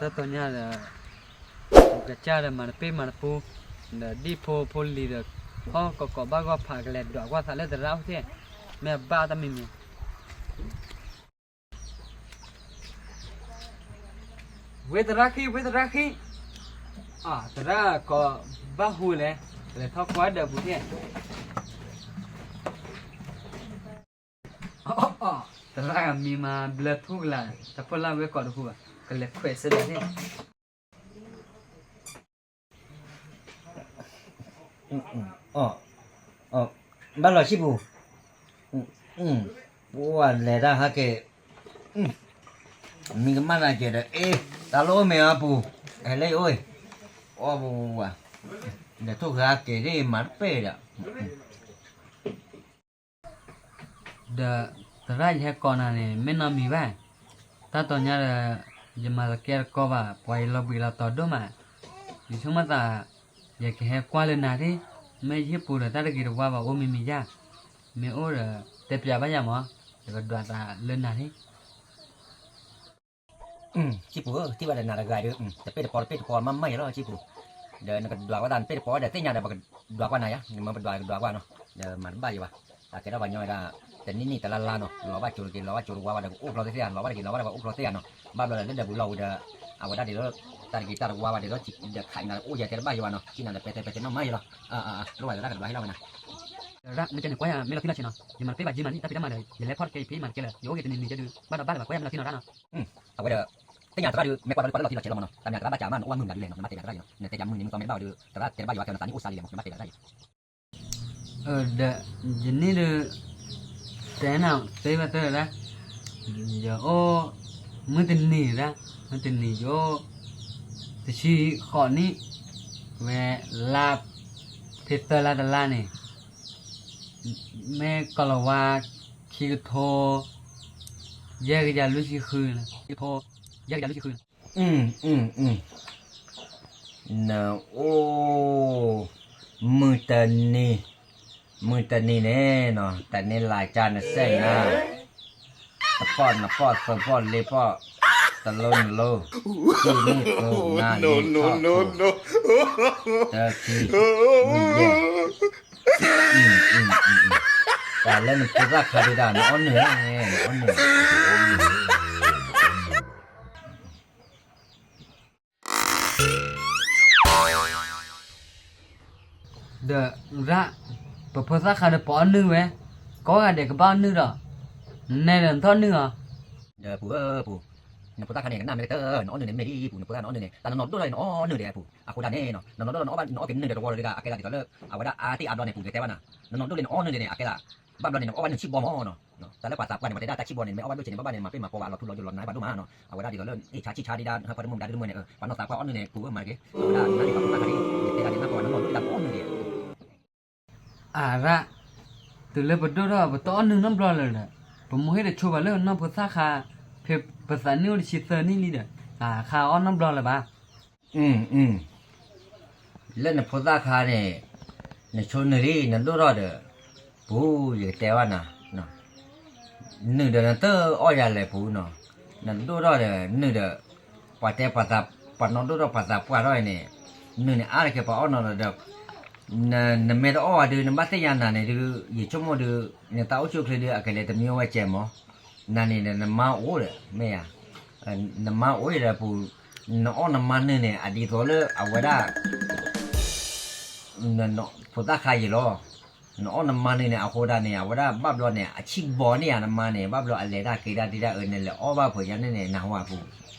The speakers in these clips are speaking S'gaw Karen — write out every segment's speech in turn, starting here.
တၢ်တီညါဒီး ပကစၢ်ဒီးမၤတပ့ၢ်မၤတပူၤ, ဒီးဒံၣ်ဖိဖိလံၤဒီး ဟီၣ်ကီးကီးဘၣ်ဂီၢ်ဖး ကလဲၤဒွးကွၢ်သးလၢသရၣ်အိၣ်သ့ၣ်, မ့ၢ်အဘၣ်တၢ်မံၤမံၤ ဝ့သရၣ်ခံ, ဝ့သရၣ်ခံ, အသရၣ်ကီးဘၣ်ဟူလဲၣ်, ကလဲၤထီၣ်ကွၢ်ဒီးပူၤသ့ၣ်, သရၣ်မံမၤဘျၢထူကလာ်, တၢ်ဖီလာ်ဝဲကီးတဟူဘၣ်, ကလဲၤခွဲးစၢၤဒီးသ့ၣ် ဘၣ်လီၤဆံပူၤ, ပှၤလဲၤတၢ်ဟးက့ၤ, မံကမၣ်နၤက့ၤဒီး အ့ တၢ်လီၢ်အိၣ်မ့ၢ်အပူၤ, ဟဲလၢယအိၣ်, အီၣ်ပူၤဝဲ, ဒီးထိၣ်ဃာ်က့ၤဒ်မၤတပဲၢ်ဒီး ဒီးသရၣ်ယဟဲကိးနၤန့ၣ် မ့ၢ်နီတမံၤဘၣ်. တၢ်တီညါဒီး ယမၤသကဲတကီဘၣ်, ပှၤယလီၤဘှံးလီၤတီၤဒိၣ်မး, ယဆိကမိၣ်သး ယကဟဲကွၢ်လၢနၤဒၣ်, မ့ၢ်ယဟံၣ်ပူၤဒီးတၢ်တဂ့ၤတဝါဘၣ်အိၣ်မံၤမံၤယါ, မ့ၢ်အိၣ်ဒီး တဲပၠးဘၣ်ယၤမး, ယကဒွးသးလၢနၤဒၣ် ဆံပူၤဧၢ, ထံၣ်ဘၣ်ဒီးနၤတဂၤဒီး တပ့ၢ်တပီၤတပ့ၢ်တပီၤမးမးယလီၤ ဆံပူၤ, ဒီးနကဒွးဝဲသး နပ့ၢ်တပီၤဒီးသ့ၣ်ညါဒီး ပကဒွးကွၢ်နၤယါ, နမ့ၢ်ပဒွးကဒွးကွၢ်နီၤ, ဒီးမၤတဘၣ်ယၤဘၣ်, အကဲထီၣ်ပှၤညီဝဲဒၣ် တနံၣ်နံၣ်တလါလါနီၤ, လီၤဘၣ်ကၠိတက့ၤ လီၤဘၣ်ကၠိတဝါဘၣ်ဒီး ကအိၣ်ဖျီသ့ၣ်သ့ၣ်ဧါ, လီၤဘၣ်တက့ၤ လီၤဘၣ်ဒီး ကအိၣ်ဖျီသ့ၣ်ဧါနီၤ, ဘၣ်ဘျီဒီး လၢဒၢးပူၤလီၢ်ပူၤဒီး အဝဲဒၣ်ဒ်သိး တၢ်တဂ့ၤတၢ်တဝါဘၣ်ဒ်သိး ဒီးခးနၤအိၣ်ယၤတဲတဘၣ်ယၤဘၣ်နီၤ, ထံၣ်နၤဒီးပဲာ်တဲပဲာ်တဲနီၤမးယလီၤ, လိၣ်ဘၣ်သရၣ်ကဒွးဟ့ၣ်လီၤဝဲနၤ ရၣ် မ့ၢ်ကဲန့ၣ် ကွၢ်ယၤမ့ၢ်လီၤတံၢ်လီၤဆဲးနီၤ, ယမၤတပ့ၢ်ဘၣ်ကၠံမးလံ တၢ်ဖံးတၢ်မၤဒီး ယလဲၤဖီၣ်တကဲအံၤဖံးမၤတကဲလၢၤ ယအိၣ်က့ၤတနံၤနံၤကဲဒုး ဘၣ်ဒီးဘၣ်လၢၤဘၣ် ကွၢ်ယၤမ့ၢ်လီၤတံၢ်နီၤရၣ်နီၤ, အဝဲဒီး သ့ၣ်ညါသရၣ်ဒုး မ့ၢ်ကွၢ်ဒီးလီၤတံၢ်လီၤဆဲးလီၤမးနီၤ, တၢ်မ့ၢ်သရၣ်ဘၣ်စးမး နအိၣ်မုာ်နၤဒ်လဲၣ်နီၤ, နမ့ၢ်တဲယၤသရၣ်ယၤနီၤ, နတဲယၤမုာ်န့ၣ် မ့ၢ်သီမ့ၢ်တဘၣ်အီၤဒီး သရၣ်တဲတဘၣ်ယၤဘၣ် သးနံၣ်အိၣ်ဆါလံလဲၣ်မး နမ့ၢ်တဲယၤသရၣ်ယၤ ဒီး ယန့ၢ်ဒုး တဲနၤသ့ဘၣ်တၢ်ဒၣ်, ယအိၣ် မုၢ်တနံၤဒၣ်, မုၢ်တနံၤယအိၣ် တဆံဃိးနံၣ်, ဝဲလါ ဖဲသၢလါတလါန့ၣ် မ့ၢ်ကီၤလၤဝါ ခံကထိ ယဲၢ်ကယၤလွံၢ်ဆံဃု, ခံကထိ ယဲၢ်ကယၤလွံၢ်ဆံဃု နအိၣ် မုၢ်တနံၤ, မုၢ်တနံၤန့ၣ်နီၤ တနံၤလၢ်ကၢ်နစဲၣ်နၤ, တပီၢ်နပီၢ်သၢပီၢ်လ့ပီၢ်, တလိနလိ, ခံနံၣ်ဃုနၤနံၣ်ထီၣ်ခိၣ်, တၢခံ, မုၢ်ယဲၢ်, တၢ်လၢနဖိသၣ်ခါဒုးဒၣ် နအီၣ်နုာ်, နအီၣ်နုာ် ဒီးရၣ်, ပဖိသၣ်ခါဒီးပအီၣ်နုာ်ဝဲ, ကိးဂၤဒဲးကဘၣ်အီၣ်နုာ်ဒီး, နနဲဒီးနထီၣ်နုာ်အီၤ, ဒီးပူၤဧၢပူၤ, နဖိသၣ်ခါန့ၣ် ကနၣ်မ့ၢ်ကတၢၢ် နအီၣ်နုာ်န့ၣ်မ့ၢ်ဒ်အံၤပူၤ နဖိသၣ်နအီၣ်နုာ်န့ၣ် တၢ်နနီၢ်ဒိၣ်လၢနအီၣ်နုာ်ဒံးအပူၤ အဃိဒၣ်န့ၣ်နီၤ နနီၢ်ဒိၣ်လၢနအီၣ်ဘၣ်နအီၣ်က့ၤနုာ်ဒီးတဝီဒီး အကဲဒၣ်ဒ်သိးလၢ အဝဲဒၣ်အါတံၢ်အါဒီန့ၣ် ပူၤကတဲဘၣ်နၤ, နနီၢ်ဒိၣ်လၢနအီၣ်နုာ်ဒံးန့ၣ် အကဲဒၣ်, ဘၣ်ဘျီန့ၣ် နအီၣ်ဘၣ်နုာ်ဆံးဘီမးနီၤ, တၢ်လၢပှၤသးပှၢ်န့ၣ် ပှၤတဲဒၣ်တၢ်ဆံးဘီန့ၣ် မ့ၢ်အီၣ်ဘၣ်ဒိၣ်ဆံးန့ၣ် ဘၣ်ဘၣ်န့ၣ် မၤပ့ၢ်မၤပိာ်ဘၣ် အလီၤထူလီၤယိာ်လီၤနါဘၣ်ဒိၣ်မးနီၤ, အဝဲဒၣ်ဒ်သိးလၢ အ့ၣ်ဆါဆံးဆါဒံးဒၣ် ဟၢဖၢတမုၢ်မတၤဒုတမုၢ်န့ၣ် ပှၤနီၢ်သးပှၢ်အီၣ်နုာ်န့ၣ် ပူၤမးတက့ၢ်, အဝဲဒၣ်နါဒံးပှၤဖိသၣ်ခါဒံး ယတဲဒၣ်ဒ်နၢ်ပီၢ်နနီၢ်ဒိၣ်ဒၣ်ပအီၣ်နုာ်ဒံး အရၣ်, တုၤလၢပဒိၣ်ထီၣ် ပတအီၣ်နုာ်နီတဘျီလၢၤဒီး, ပမိၢ်ဟ့ၣ်တဆိဘၣ်လၢပနီၢ်ဖိသၣ်ခါ, ဖဲပသးနံၣ်အိၣ်တဆံသၢနံၣ်လံဒီး, သးခါအီၣ်နီတဘျီလၢၤဘၣ်. လၢနဖိသၣ်ခါန့ၣ်, နဆိနုာ်လံ နဒိၣ်ထီၣ်ဒီး, ပူၤ ယကတဲဘၣ်နၤ, နုာ်ဒီးနတအီၣ်ယၤလဲၣ်ပူၤနီၤ, နဒိၣ်ထီၣ်ဒီးနုာ်ဒီး, ပှၤတဲပှၤသး, ပှၤနီၢ်ဒိၣ်ထီၣ်ပှၤသးပှၢ်ထီၣ်အံၤန့ၣ်, နုာ်န့ၣ်အါတက့ၢ်ပှၤအီၣ်နီၤဒီး, နမ့ၢ်တအီၣ်ဘၣ်ဒုး နဘၣ်သ့ၣ်ညါနၤန့ၣ်ဒုး ယဆိကမိၣ်ဒုး, နတၢ်အိၣ်ဆူၣ်အိၣ်ချ့ဒုး အကလဲၤတမံၤဝဲကဲမး, နၤန့ၣ်နမါအိၣ်ဒီး မ့ၢ်ဧါ, နမါအိၣ်ဒီးပူၤ, နအီၣ်နမါနုာ်န့ၣ် အဒ်သိးလၢအဝဲဒၣ် ဖိသၣ်ခါယံၤလီၤ, နအီၣ်နမါနုာ်န့ၣ် အဃိဒၣ်န့ၣ် အဝဲဒၣ်ဘၣ်ဘျီန့ၣ် အဆံးဘီန့ၢ်ယၤနမါန့ၣ် ဘၣ်ဘျီအလဲၤတၢ်က့ၤတၢ်ဒ်ဒၣ်အၢ နလဲၤအီၣ်ဘၣ်ဖုးယါန့ၣ်န့ၣ် နၢ်ဟူအပူ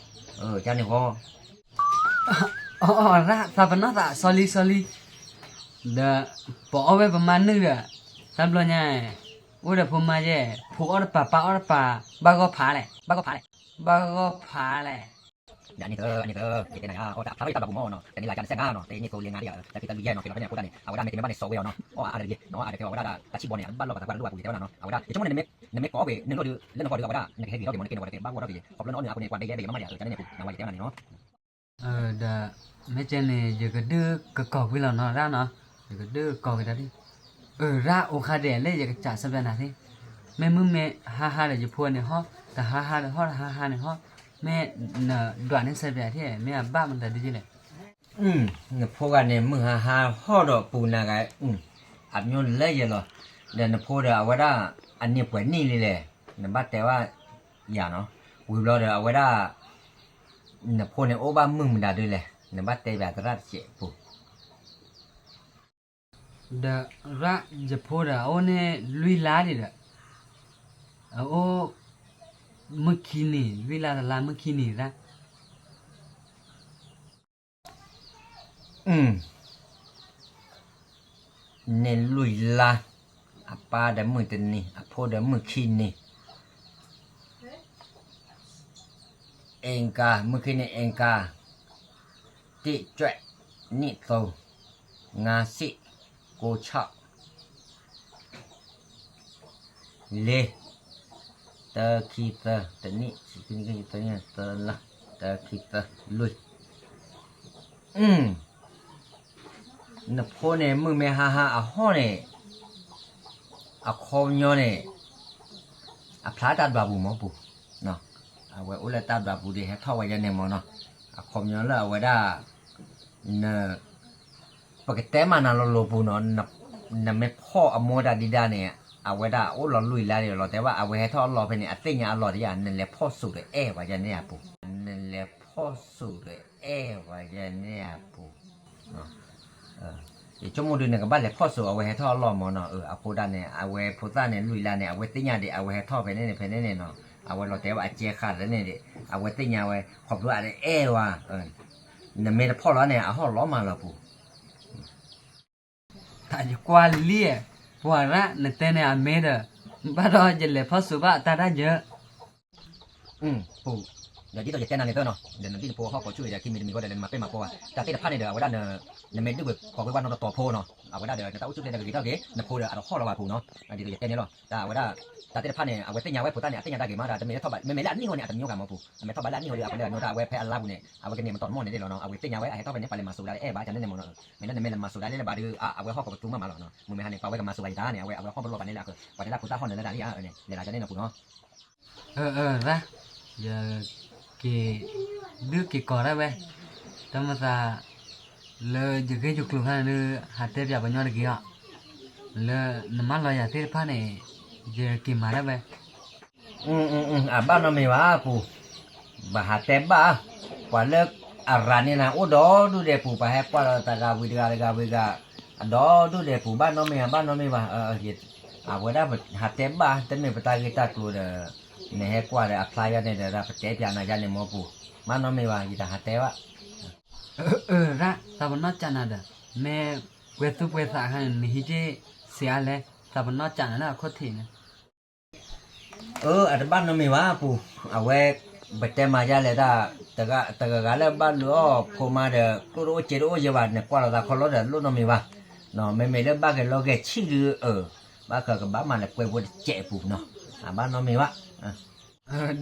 ၤ, ကန့ၣ်ဃီ, အရၣ် သးပနီၢ်သး sorry sorry, ဒီး ပအီၣ်ဝဲပမါနုာ်ဒီး, တၢ်ဘျီညါ, အိၣ်ဒီးဖိမါယဲၢ် ဖိအီၣ်တပၤ ပၢ်အီၣ်တပၤ, ဘၣ်ဂီၢ်ဖးလဲၣ်, ဘၣ်ဂီၢ်ဖးလဲၣ်, ဘၣ်ဂီၢ်ဖးလဲၣ် ဒ်န့ၣ်သၢ အန့ၣ်သၢ ယတဲနၤယါ အီၣ်တၢ်ဖျါထီၣ်ယတၢ်ဘၣ်ပူၤမးနီၤ တနံၤလၢ်ကၢ်န့ၣ် စဲးနၤနီၤ တနံၣ်သိလ့ၤငါဒ် တၢ်ဖံးတၢ်လူၤယဲၢ်နီၤ က့ၤလီၤဖဲန့ၣ်အဃိသတးန့ၣ် အဝဲဒၣ်မ့ၢ်တမ့ၢ်ဘၣ်န့ၣ် စိာ်ဝဲအီၤနီၤ အီၣ်အါတဂ့ၤ နီၤ အါတဂ့ၤ အဝဲဒၣ်တၢ်ဆံးဘီန့ၣ် အဘၣ်လီၢ်ပှၤသးပှၢ်တဒိၣ်ဘၣ်ပူၤ ယတဲဝဲနၤနီၤ အဝဲဒၣ် ယဆိကမိၣ်န့ၣ် နမ့ၢ်ကိးဝဲနုာ်လိာ်ဒုး လၢနဂီၢ်ဒုး အဝဲဒၣ် နကဟဲဂ့ၤထီၣ်က့ၤမး နက့ၤနဂီၢ်တက့ၤ ဘၣ်ဂီၢ်ထီၣ်က့ၤ ခီဖျိလၢနအီၣ်နုာ်အါအဃိန့ၣ် ပှၤဒဲယဲၢ်ဘဲယမါဒ်အံၤ တၢ်န့ၣ်ပူၤ နဝဲယတဲဝဲနၤန့ၣ်နီၤ ဒီး မ့ၢ်ကဲန့ၣ် ယကဒုးကကိးကွံာ်လီၤနီၤရၣ်နီၤ ယကဒုးကကိးက့ၤတၢ်ဒ် အၢ ရၣ်အိၣ်ခါဒဲးလၢယကစးဆၢပျးနၤသ့ မ့ၢ်မုၢ်မ့ၢ်ဟါဟါဒီးယဖိန့ၣ်ဟီၣ် တဟါဟါဒီးဟီၣ် တဟါဟါန့ၣ်ဟီၣ် မ့ၢ်နဒွးန့ၢ်စဲးပၠးထံၣ် မ့ၢ်အဘၣ်မတၤဒ်လဲၣ်. နဖိဂၤန့ၣ် မုၢ်ဟါဟါဟီၣ်ဒီးပူၤနၤဂၤ, အမျိုးလၢယဲလီၤ. ဒီးနဖိဒီးအဝဲဒၣ် အနံၣ်ပှဲၤနံၣ်လံလဲၣ်, နဘၣ်တဲဘၣ်ယၤနီၤ. ဝံၤဘျီဒီးအဝဲဒၣ် နဖိန့ၣ်အိၣ်ဘၣ်မုၢ်မတၤဒ်လဲၣ်, နဘၣ်တဲပၠးသရၣ်တစဲးပူၤ. ဒီးရၣ်ယဖိဒီးအအိၣ်န့ၣ်လွံၢ်လါဒံးဒီး, အအိၣ် မုၢ်ခံနံၤ လွံၢ်လါတလါ မုၢ်ခံနံၤရၣ် န့ၣ်လွံၢ်လါ, အပၢ်ဒီးမုၢ်တနံၤ အဖိဒီးမုၢ်ခံနံၤ, အင်္ဂါ, မုၢ်ခံနံၤ အင်္ဂါ, တစ်, ကြွက်, နှစ်, သုံး, ငါး, ဆယ့်, ကိုး, ခြောက်, လေး, တစ်, ခံ, သၢ, တစ်, နှစ်, သုံး, ငါး, ဆယ့်, ကိုး, ခြောက်, လေး, တစ်, ခံ, သၢ, လွံၢ်. နဖိန့ၣ် မုၢ်မ့ၢ်ဟါဟါအဟီၣ်န့ၣ် အခီပညီန့ၣ် အဖျါတၢ်ဒွးပူၤမ့ၢ်ပူၤ, အဝဲအိၣ်လၢတၢ်ဒွးပူၤဒီးဟဲထီၣ်ဝဲယဲန့ၣ်မ့ၢ်နီၤ. အခီပညီလၢအဝဲဒၣ် န ပကတဲမးနၤလီၤလိၤပူၤနီၤ, နမ့ၢ်ဖီၣ်အမိၢ်တၢ်ဒံးဒၣ်န့ၣ် အဝဲဒၣ်အိၣ်လီၤလွံၢ်လါဒီးလီၤတဲဘၣ် အဝဲဟဲထီၣ်အလီၢ်ဖဲန့ၣ် အသ့ၣ်ညါအလီၢ်တယၤ နလဲၤဖီၣ်စိးဒီးအဲၣ်ဝဲယဲန့ၣ်အပူၤ, နလဲၤဖီၣ်စိးဒီးအဲၣ်ဝဲယဲန့ၣ်အပူၤ ယဆိကမိၣ်ဒုးနကဘၣ်လဲၤဖီၣ်စိးအဝဲဟဲထီၣ်အလီၢ်မ့ၢ်နီၤ. အဃိဒၣ်န့ၣ် အဝဲဖိသၣ်န့ၣ်လွံၢ်လါန့ၣ် အဝဲသ့ၣ်ညါဒံး အဝဲဟဲထီၣ်ဖဲန့ၣ်န့ၣ် ဖဲန့ၣ်န့ၣ်နီၤ. အဝဲလီၤတဲာ်ဘၣ်အကဲဃာ်လၢန့ၣ်ဒံး အဝဲသ့ၣ်ညါဝဲ ခီဖျိအတအဲၣ်ဝဲ, နမ့ၢ်တဖီၣ်လီၤန့ၣ် အဟီၣ်လီၤမးလီၤပူၤ တၢ်ယကွၢ်လံ, ပှၤရၣ်နတဲန့ၣ်အမ့ၢ်ဒီး, ဘၣ်ဒီးယလဲၤဖီၣ်စိးဘၣ်အတၢ်တၢ်ယၢ ပူၤ, ဒီးဒ်သိးယတဲနၤန့ၣ်သၢနီၤ, ဒီးနဒ်နဖိဟီၣ်ကိးဆူၣ်ဒီး ခံမံၤတမံၤဃီဒီး နမၤပဲၢ်မၤပီၢ်ဘၣ် တၢ်သ့ၣ်တဖၣ်န့ၣ်ဒီး အဝဲဒၣ် နမ့ၢ်ဒုးဝဲကိးကွဲးဝဲနီတတီၤဖိနီၤ, အဝဲဒၣ်ဒီး နတၢ်အိၣ်ဆူၣ်ချ့ဒီးကဂ့ၤထီၣ်က့ၤ နဖိဒီးအတဟီၣ်လီၤဘၣ်ပူၤနီၤ. ဒ်သိးယတဲန့ၣ်လီၤ, တၢ်အဝဲဒၣ် တၢ်သ့ၣ်တဖၣ်န့ၣ် အဝဲသ့ၣ်ညါဝဲဖိသၣ်န့ၣ် အသ့ၣ်ညါတၢ်ဂ့ၤမးဒီး တမ့ၢ်လၢထီၣ်ဘၣ် မ့မ့ၢ်လၢအနံၣ်ဃီန့ၣ် အတမံၤကမၢ်ပူၤ, အမ့ၢ်ထီၣ်ဘၣ်လၢအနံၣ်ဃီဒီး အပလဲၤအနီၢ်တၢ်အဝဲဖဲအလါပူၤန့ၣ် အဝဲကန့ၢ်မတီၤတမီၢ်န့ၣ်ဒ်လီၤနီၤ. အဝဲသ့ၣ်ညါဝဲ အဟဲထီၣ်ဖဲန့ၣ် ပှၤလဲၤမၤစိးဒၣ်လၢအဲၣ်ဘၣ် ကန့ၣ်န့ၣ်မ့ၢ်နီၤ, မ့ၢ်လၢနမ့ၢ်လဲၤမၤစိးဒၣ်လၢဘၣ်ဒီး အဝဲဟီၣ်ကိးပသူမးမးလီၤနီၤ. မ့မ့ၢ်ဟါန့ၣ် ပှၤဝဲကမၤစိးဘၣ်ယတၢ်န့ၣ် အဝဲ အဝဲဟီၣ်ပလီၢ်ဘၣ်န့ၣ်လၢအက ပှၤတဲဒၣ်ဖိသၣ်ဟီၣ်နၢၤလၢတၢ်လံဧါ, လဲၤလၢကန့ၣ်နီၤပူၤနီၤ. ရၣ်, ယက့ၤ ဒုးက့ၤကိးဒၣ်ဝဲ, တၢ်မၤသး လၢယဂ့ၢ်ယကျိၤခါန့ၣ်ဒုး ဟးတဲပၠးပှၤညီတဂ့ၤအီၤ, လၢနမါလီၤယၤသ့ၣ်တဖၣ်န့ၣ် ယက့ၤမၤဒၣ်ဝဲ အဘၣ်နီတမံၤဘၣ်ပူၤ, ဘၣ်ဟးတဲဘၣ်, ပှၤလၢအရၤန့ၢ်နၤအိၣ်ဒီဒူၣ်ဒဲးပူၤ, ပှၤဟဲကွၢ်လီၤတၢ်ဂၤဝံၤတဂၤတဂၤဝံၤဂၤ, အဒီဒူၣ်ဒဲးပူၤ ဘၣ်နီတမံၤဘၣ်နီတမံၤဘၣ်, အဝဲဒၣ်ဟးတဲဘၣ် တမ့ၢ်ပတၢ်ဂ့ၢ်တၢ်ကျိၤဒီး နဟဲကွၢ်ဒီးအဖျါယါန့ၣ်ဒီး ပတဲပၠးနၤယါန့ၣ်မ့ၢ်ပူၤ, ဘၣ်နီတမံၤဘၣ် ယတဟးတဲဘၣ် ရၣ် သးပနီၣ်ကးနၤဒီး မ့ၢ်ပှဲၤသူၣ်ပှဲၤသးအခါန့ၣ် နဟံးက့ၤစံးအါလဲၣ်, သးပနီၣ်ကးနၤလၢအခီၣ်ထံးန့ၣ် အၢ အတဘၣ်နီတမံၤဘၣ်ပူၤ, အဝဲ ပတဲမၤယါလဲၣ်တၢ်, တဂၤဂၤလၢဘၣ်လုၢ်အီၣ်ဖိမါဒီး ကျိၣ်တအိၣ်စ့တအိၣ်ယဲဘၣ်, နကွၢ်လီၤသးခီလီၤဒီးလိၣ်နီတမံၤဘၣ်, မ့မ့ၢ်လၢဘၣ်ဂဲၤလီၤဂဲၤဆံၣ်ဒုးအၢ, ဘၣ်ဃးကဘၣ်မၤလၢပှဲၤဖိတစဲးအပူၤနီၤ, အဘၣ်နီတမံၤဘၣ်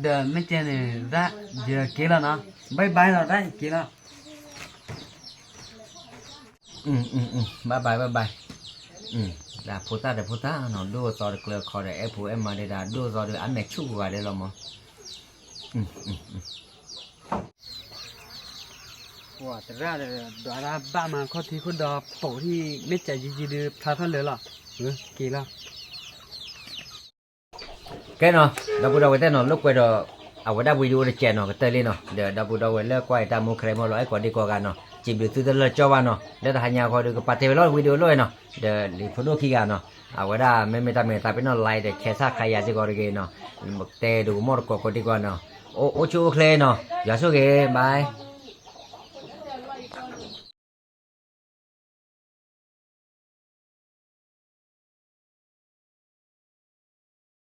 ဒီးမ့ၢ်ကဲန့ၣ် ရၣ် ယက့ၤလီၤနီၤ, bye bye လီၤရၣ် ယက့ၤလီၤ bye bye bye bye, တၢ်ဖိသၣ်ဒီးဖိသၣ်နီၤ, ဒိၣ်အသီတကျၢၤခီဒီး အဲၣ်ဖိအဲၣ်မါဒဲဒၣ် ဒိၣ်အသီဒီး အမဲာ်ဆူၣ်ပှၤဒဲလီၤမး သရၣ်ဒီး ဒွးတၢ်ဘၣ်မၤခီၣ်ထံးခိၣ်ဒီးပိာ်ထံၣ် မ့ၢ်စးယံၤယံၤဒုး ဖျါထီၣ်လၢာ်လီၤ, က့ၤလီၤ ကဲနီၤ, ဒီပုၢ်ဒီဝဲၢ်သ့ၣ်နီၤ, လိာ်ကွဲဒီး အဝဲဒၣ်ဝံၤဒီးအိၣ်တစဲးနီၤ, ကတၢၢ်လံနီၤ, ဒီးဒီပုၢ်ဒီဝဲၢ်လၢကွၢ်အံၤတၢ်မူခရံာ်မီၢ်လီၤ အဲၣ်ကိးဒံကိးဂၤနီၤ, စံးဘျုးသုတလၢာ်ကၠီဘၣ်နီၤ, လၢတဟါညါဃီဒီး ကပာ်တ့ၢ်ဝဲလီၤ ဝံၤဒီးအိၣ်လီၤနီၤ, ဒီးလံာ်ဖိဒိၣ်ခံဂၤနီၤ, အဝဲဒၣ်မ့မ့ၢ်တၢ်မ့ၢ်သးပ့ၤနီၣ် like ဒီး share subscribe ယၤစ့ၢ်ကီးတဂ့ၤနီၤ, တဲဒိကမီၣ်တကိးကိးဒံကိးနီၤ, အိၣ်ဆူၣ်အိၣ်ချ့နီၤ, ယွၤဆိၣ်ဂ့ၤ bye.